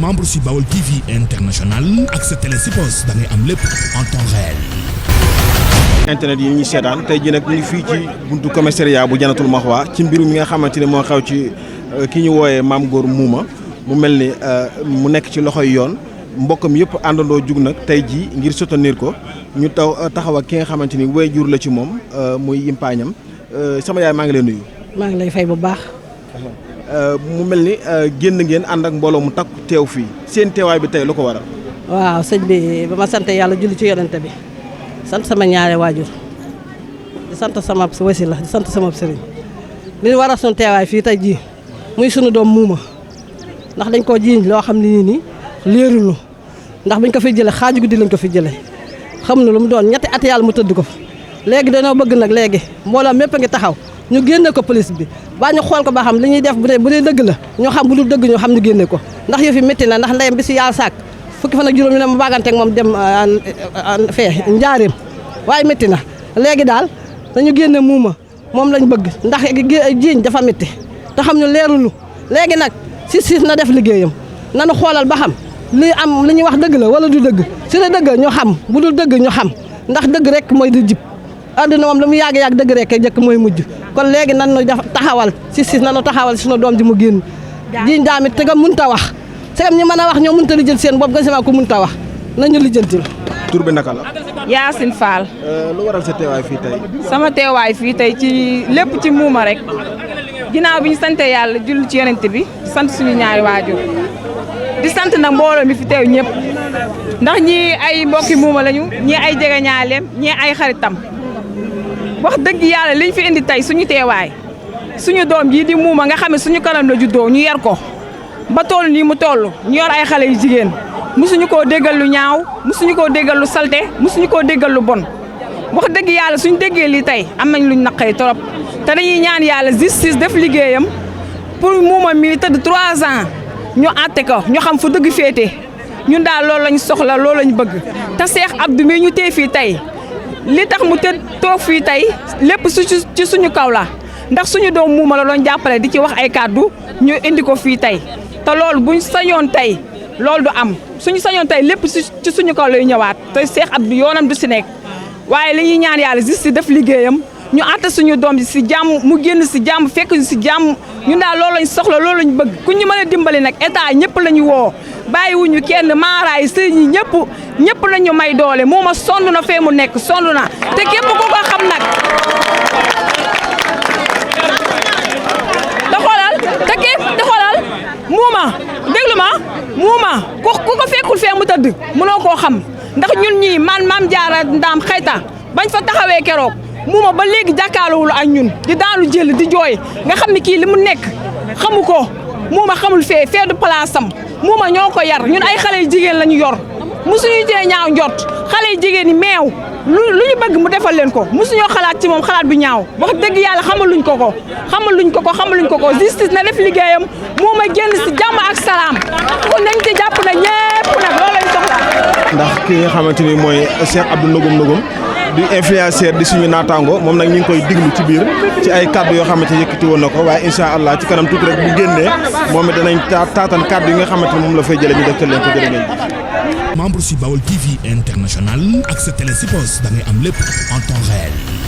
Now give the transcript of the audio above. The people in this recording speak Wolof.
membre si Baol TV International ak sa télé si poste da ngay am lépp en temps réel. internet yi ñuy seetaan tey jii nag ñu ngi fii ci buntu commissariat bu Jannatul Mahwa ci mbirum mi nga xamante ne moo xew ci ki ñu wooyee Mame Gor Mouma mu mel ni mu nekk ci loxoy yoon mbokkam yëpp àndandoo jug nag tey jii ngir soutenir ko ñu taxaw ak ki nga xamante ni waajur la ci moom muy yimpaañam sama yaay maa ngi lay nuyu. maa ngi lay fay bu baax. mu mel ni génn ngeen ànd ak mbooloo mu takku teew fii seen teewaay bi tey lu ko waral. waaw sëñ bi ba ma sant yàlla julli ci yonente bi sant sama ñaari waajur di sant sama wasila di sant sama sëriñ li war a sunu teewaay fii tey jii muy sunu doom muuma ndax dañ koo jiiñ loo xam ne nii léerulu ndax bañ ko fi jëlee xaaju guddi lañ ko fi jëlee xam na lu mu doon ñetti at yàlla mu tëdd ko fa léegi dañoo bëgg nag léegi mbooloo mépp a ngi taxaw ñu génne ko police bi ba ñu xool ko ba xam li ñuy def bu dee dëgg la ñu xam bu dul dëgg ñu xam ñu génne ko ndax yëf yi métti na ndax ndeyam bi si yàlla sàkk fukki fan ak juróom ñu ne ma baaganteeg moom dem fee njaareem waaye métti na léegi daal dañu génne muuma moom lañ bëgg ndax jiiñ dafa métti te xam ñu leerulu léegi nag si na def liggéeyam nanu xoolal ba xam li am li ñuy wax dëgg la wala du dëgg su dee dëgg ñu xam bu dul dëgg ñu xam ndax dëgg rek mooy di jib àdduna moom lu mu yàgg-yàgg dëgg rek jëkk mooy mujj kon léegi nan nu taxawal nanu taxawal sunu doom ji mu génn jiiñ daamit te nga mënut a wax segam ñi mën a wax ñoo mënut a lijjël seen bopp nga sama ko mënut a wax nañu lijjantil. tur bi naka la. Yacine Fall. lu waral sa teewaay fii tey. sama teewaay fii tey ci lépp ci muuma rek ginnaaw bi ñu sante yàlla julli ci yonent bi sant suñu ñaari waajur di sant nag mbooloo mi fi teew ñëpp ndax ñii ay mbokki muuma lañu ñii ay jegeñaaleem ñii ay xaritam wax dëgg yàlla liñ fi indi tey suñu teewaay suñu doom jii di muuma nga xam ne suñu kanam la juddoo ñu yar ko ba toll nii mu toll ñu yor ay xale yu jigéen musuñu koo déggal lu ñaaw musuñu koo déggal lu salte musuñu koo déggal lu bon wax dëgg yàlla suñu déggee lii tey am nañ luñ naqari trop te dañuy ñaan yàlla justice def liggéeyam pour muuma mi tëdd 3 ans ñu àtte ko ñu xam fu dëgg féete ñun daal loolu lañ soxla loolu lañ bëgg te Cheikh Abdou mi ñu tee fii tey li tax mu tëdd toog fii tey lépp ci suñu kaw la ndax suñu doom muuma la doon jàppale di ci wax ay kàddu ñu indi ko fii tey te loolu buñ sañoon tey loolu du am suñu sañoon tey lépp ci suñu kaw lay ñëwaat te Cheikh Abdou yoonam du si nekk waaye li ñuy ñaan yàlla justice def liggéeyam ñu àtte suñu doom ji si jàmm mu génn si jàmm fekk si jàmm ñun daal loolu lañ soxla loolu lañ bëgg ku ñu mën a dimbali nag état ñëpp la ñu woo bàyyiwuñu kenn maaraay sëriñ yi ñëpp la ñu may doole mooma sonn na fee mu nekk sonn na te képp ku ko xam nag te xoolal muuma déglu ma muuma ku ko fekkul fee mu tëdd mënoo koo xam ndax ñun ñii maam jaara ndaam xayta bañ fa taxawee keroog muuma ba léegi jàkkaarloowul ak ñun di daanu jël di jooy nga xam ne kii li mu nekk xamu ko muuma xamul fee du place am muuma ñoo ko yar ñun ay xale yu jigéen la ñu yor musuñu jee ñaaw njort xale yu jigéen yi meew lu ñu bëgg mu defal leen ko musuñoo xalaat ci moom xalaat bu ñaaw wax dëgg yàlla xamaluñ ko ko justice na def liggéeyam muuma génn si jàmm ak salaam kon nañ ci jàpp na ñépp nag loolu lañ soxla. ndax ki nga xamante ni mooy Cheikh Abdou Ndogum di influenceur di suñu naataango moom nag ñu ngi koy diglu ci biir ci ay kaddu yoo xamante ni yëkkati woon na ko waaye incha allah ci kanam tuuti rek bu génnee moom it danañ taatan kaddu yi nga xamante ni moom la fay jëlee ñu def leen ko jërë ngeen membre si Baol TV International ak sa télé si poste da ngay am lépp en temps réel.